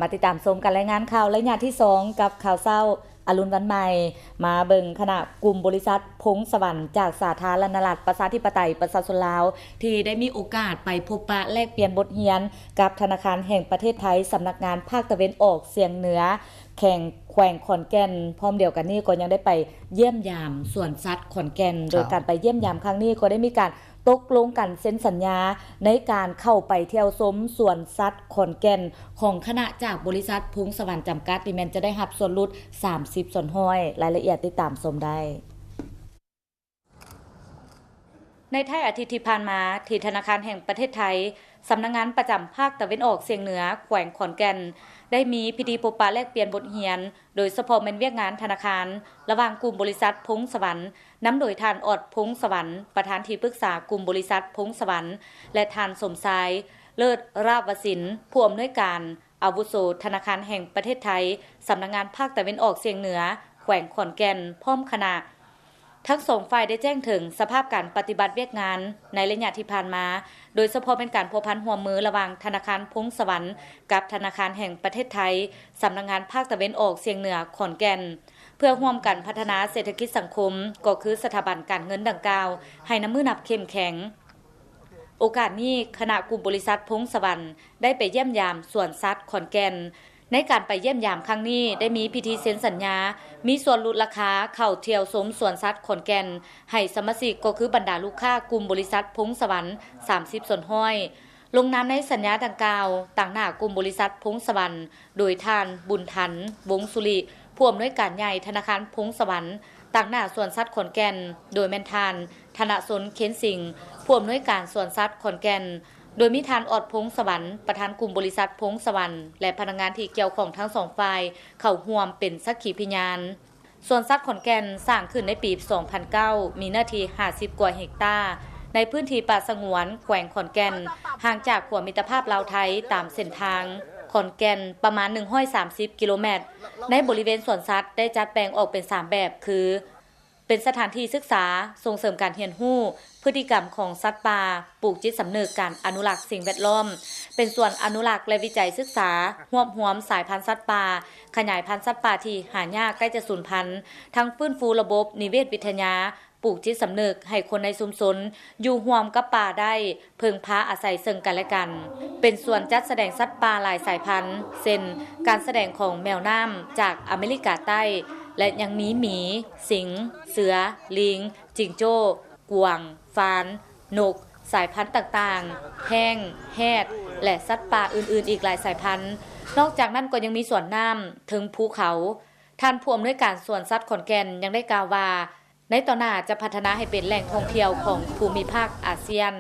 ມາຕິດຕາມຊົມການລາຍງານຂ່າວໄລຍະທີສອງກັບຂ່າວເຊົ້າອະລຸນວັນໃໝ່. ມາເບິ່ງຄະນະກຸ່ມບໍລິສັດພົງສະຫວັນ ຈາກສາທາລະນະລັດປະຊາທິປະໄຕປະຊາຊົນລາວ ທີ່ໄດ້ມີໂອກາດໄປພົບປະແລກປ່ຽນບົດຮຽນກັບທະນາຄານແຫ່ງປະເທດໄທ ສຳນັກງານພາກຕາເວັນອອກສຽງເໜືອ ແຂວງ ແຂວງຂອນແກ່ນ. ພ້ອມດຽວກັນນີ້ກໍຍັງໄດ້ໄປຢ້ຽມຢາມສວນສັດຂອນແກ່ນ. ໂດຍການໄປຢ້ຽມຢາມຄັ້ງນີ້ກໍໄດ້ມີການ ຕົກລົງກັນເຊັນສັນຍາໃນການເຂົ້າໄປທ່ຽວຊົມສວນສັດຂອນແກ່ນ ຂອງຄະນະຈາກບໍລິສັດພົງສະຫວັນຈຳກັດ ທີ່ແມ່ນຈະໄດ້ຮັບສ່ວນຫຼຸດສາມສິບສ່ວນຮ້ອຍ. ລາຍລະອຽດຕິດຕາມຊົມໄດ້. ໃນທ້າຍອາທິດທີ່ຜ່ານມາ, ທີ່ທະນາຄານແຫ່ງປະເທດໄທ ສຳນັກງານປະຈຳພາກຕາເວັນອອກສຽງເໜືອ ແຂວງຂອນແກ່ນ ໄດ້ມີພິທີພົບປະແລກປ່ຽນບົດຮຽນ ໂດຍສະເພາະແມ່ນວຽກງານທະນາຄານ ລະຫວ່າງກຸ່ມບໍລິສັດພົງສະຫວັນ ນຳໂດຍທ່ານ ອອດ ພົງສະຫວັນ ປະທານທີ່ປຶກສາກຸ່ມບໍລິສັດພົງສະຫວັນ ແລະ ທ່ານ ສົມຊາຍ ເລີດລາວະສິນ ຜູ້ອຳນວຍການອາວຸໂສທະນາຄານແຫ່ງປະເທດໄທ ສຳນັກງານພາກຕາເວັນອອກສຽງເໜືອ ແຂວງຂອນແກ່ນ ພ້ອມຄະນະ. ທັງສອງຝ່າຍໄດ້ແຈ້ງເຖິງສະພາບການປະຕິບັດວຽກງານໃນໄລຍະທີ່ຜ່ານມາ, ໂດຍສະເພາະແມ່ນການພົວພັນຮ່ວມມືລະຫວ່າງທະນາຄານພົງສະຫວັນ ກັບທະນາຄານແຫ່ງປະເທດໄທ ສຳນັກງານພາກຕາເວັນອອກສຽງເໜືອຂອນແກ່ນ ເພື່ອຮ່ວມກັນພັດທະນາເສດຖະກິດສັງຄົມ ກໍຄືສະຖາບັນການເງິນດັ່ງກ່າວ ໃຫ້ນັບມື້ນັບເຂັ້ມແຂງ. ໂອກາດນີ້, ຄະນະກຸ່ມບໍລິສັດພົງສະຫວັນ ໄດ້ໄປຢ້ຽມຢາມສວນສັດຂອນແກ່ນ. ໃນການໄປຢ້ຽມຢາມຄັ້ງນີ້ ໄດ້ມີພິທີເຊັນສັນຍາ ມີສ່ວນຫຼຸດລາຄາເຂົ້າທ່ຽວຊົມສວນສັດຂອນແກ່ນ ໃຫ້ສະມາຊິກ ກໍຄືບັນດາລູກຄ້າກຸ່ມບໍລິສັດພົງສະຫວັນ ສາມສິບສ່ວນຮ້ອຍ. ລົງນາມໃນສັນຍາດັ່ງກ່າວ ຕາງໜ້າກຸ່ມບໍລິສັດພົງສະຫວັນ ໂດຍທ່ານ ບຸນທັນ ວົງສຸລິ ຜູ້ອຳນວຍການໃຫຍ່ທະນາຄານພົງສະຫວັນ, ຕາງໜ້າສວນສັດຂອນແກ່ນ ໂດຍແມ່ນທ່ານ ທະນະຊົນ ເຄນສິງ ຜູ້ອຳນວຍການສວນສັດຂອນແກ່ນ, ໂດຍມີທ່ານ ອອດ ພົງສະຫວັນ ປະທານກຸ່ມບໍລິສັດພົງສະຫວັນ ແລະ ພະນັກງານທີ່ກ່ຽວຂ້ອງທັງສອງຝ່າຍເຂົ້າຮ່ວມເປັນສັກຂີພະຍານ. ສວນສັດຂອນແກ່ນສ້າງຂຶ້ນໃນປີສອງພັນເກົ້າ ມີເນື້ອທີ່ຫ້າສິບກວ່າເຮັກຕາ ໃນພື້ນທີ່ປ່າສະຫງວນ ແຂວງຂອນແກ່ນ, ຫ່າງຈາກຂົວມິດຕະພາບລາວ-ໄທ ຕາມເສັ້ນທາງຂອນແກ່ນປະມານໜຶ່ງຮ້ອຍສາມສິບກິໂລແມັດ. ໃນບໍລິເວນສວນສັດໄດ້ຈັດແບ່ງອອກເປັນສາມແບບ ຄື ເປັນສະຖານທີ່ສຶກສາ, ສົ່ງເສີມການຮຽນຮູ້ ພຶດຕິກຳຂອງສັດປ່າ, ປູກຈິດສຳນຶກການອະນຸລັກສິ່ງແວດລ້ອມ, ເປັນສວນອະນຸລັກ ແລະ ວິໄຈສຶກສາ, ຮວບຮວມສາຍພັນສັດປ່າ, ຂະຫຍາຍພັນສັດປ່າທີ່ຫາຍາກໃກ້ຈະສູນພັນ, ທັງຟື້ນຟູລະບົບນິເວດວິທະຍາ, ປູກຈິດສຳນຶກໃຫ້ຄົນໃນຊຸມຊົນຢູ່ຮ່ວມກັບປ່າໄດ້ ເພິ່ງພາອາໄສເຊິ່ງກັນແລະກັນ, ເປັນສວນຈັດສະແດງສັດປ່າຫຼາຍສາຍພັນ ເຊັ່ນ ການສະແດງຂອງແມວນ້ຳຈາກອາເມລິກາໃຕ້ ແລະ ຍັງມີໝີ, ສິງ, ເສືອ, ລີງ, ຈິງໂຈ້, ກວາງ, ຟານ, ນົກ, ສາຍພັນຕ່າງໆ, ແຮ້ງ, ແຮດ ແລະ ສັດປ່າອື່ນໆອີກຫຼາຍສາຍພັນ. ນອກຈາກນັ້ນກໍຍັງມີສວນນ້ຳເທິງພູເຂົາ. ທ່ານຜູ້ອຳນວຍການສວນສັດຂອນແກ່ນຍັງໄດ້ກ່າວວ່າ ໃນຕໍ່ໜ້າຈະພັດທະນາໃຫ້ເປັນແຫຼ່ງທ່ອງທ່ຽວຂອງພູມິພາກອາຊຽນ.